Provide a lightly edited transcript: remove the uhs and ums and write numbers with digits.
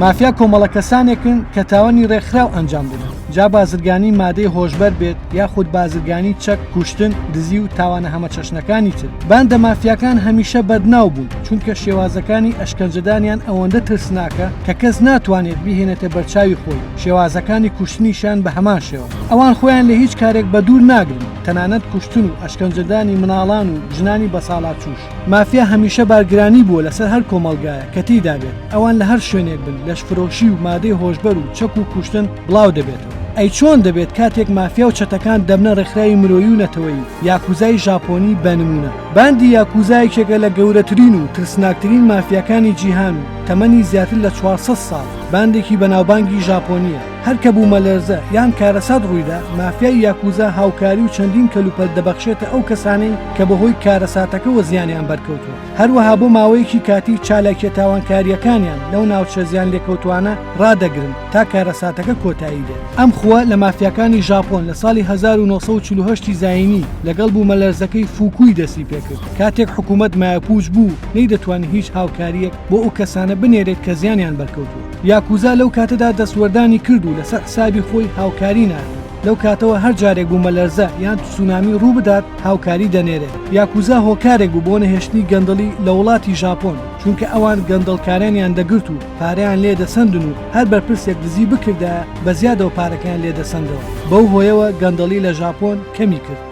مافیا کۆمەڵە کەسانێکن کە تاوانی ڕێکخراو ئەنجام دەدەن، جا بازرگانی مادەی هۆشبەر بێت یاخود بازرگانی چەک، کوشتن، دزی و تاوانە هەمەچەشنەکانی تر. باندە مافیاکان هەمیشە بەدناو بوون، چونکە شێوازەکانی ئەشکەنجەدانیان ئەوەندە ترسناکە کە کەس ناتوانێت بیهێنێتە بەرچاوی خۆی، شێوازەکانی کوشتنیشیان بە هەمان شێوە. ئەوان خۆیان لە هیچ کارێک بەدوور ناگرن، تەنانەت کوشتن و ئەشکەنجەدانی مناڵان و ژنانی بەساڵاچووش. مافیا هەمیشە بارگرانی بووە لەسەر هەر کۆمەڵگایەک کە تێیدا بێت، ئەوان لە هەر شوێنێک بن لەشفرۆشی و مادەی هۆشبەر و چەک و کوشتن بڵاو دەبێتەوە. ئەی چۆن دەبێت کاتێک مافیا و چەتەکان دەبنە ڕێکخراوی مرۆیی و نەتەوەیی، یاکوزای ژاپۆنی بە نموونە. باندی یاکوزا یەکێکە لە گەورەترین و ترسناکترین مافیاکانی جیهان و تەمەنی زیاتر لە 400 ساڵە، باندێکی بەناوبانگی ژاپۆنییە. هەر کە بوومەلەرزە یان کارەسات ڕوویدا، مافیای یاکوزا هاوکاری و چەندین کەلوپەل دەبەخشێتە ئەو کەسانەی کە بەهۆی کارەساتەکەوە زیانیان بەرکەوتووە. هەروەها بۆ ماوەیەکی کاتی چالاکییە تاوانکارییەکانیان لەو ناوچە زیانلێکەوتووانە ڕادەگرن تا کارەساتەکە کۆتایی دێت. ئەم خووە لە مافیاکانی ژاپۆن لە ساڵی 1948 ی زایینی لەگەڵ بوومەلەرزەکەی فوکوی دەستی پێکرد، کاتێک حکوومەت مایەپووچ بوو نەیدەتوانی هیچ هاوکارییەک بۆ ئەو کەسانە بنێرێت کە زیانیان بەرکەوتووە. یاکوزا لەو کاتەدا دەستوەردانی کرد و لەسەر حسابی خۆی هاوکاری نارد. لەو کاتەوە هەر جارێک بوومەلەرزە یان تسونامی ڕووبدات هاوکاری دەنێرێت. یاکوزا هۆکارێک بوو بۆ نەهێشتنی گەندەڵی لە وڵاتی ژاپۆن، چونکە ئەوان گەندەڵکارانیان دەگرت و پارەیان لێ دەسەندن و هەر بەرپرسێک دزی بکردایە بە زیادەوە پارەکەیان لێ دەسەندەوە. بەو هۆیەوە گەندەڵی لە ژاپۆن کەمی کرد.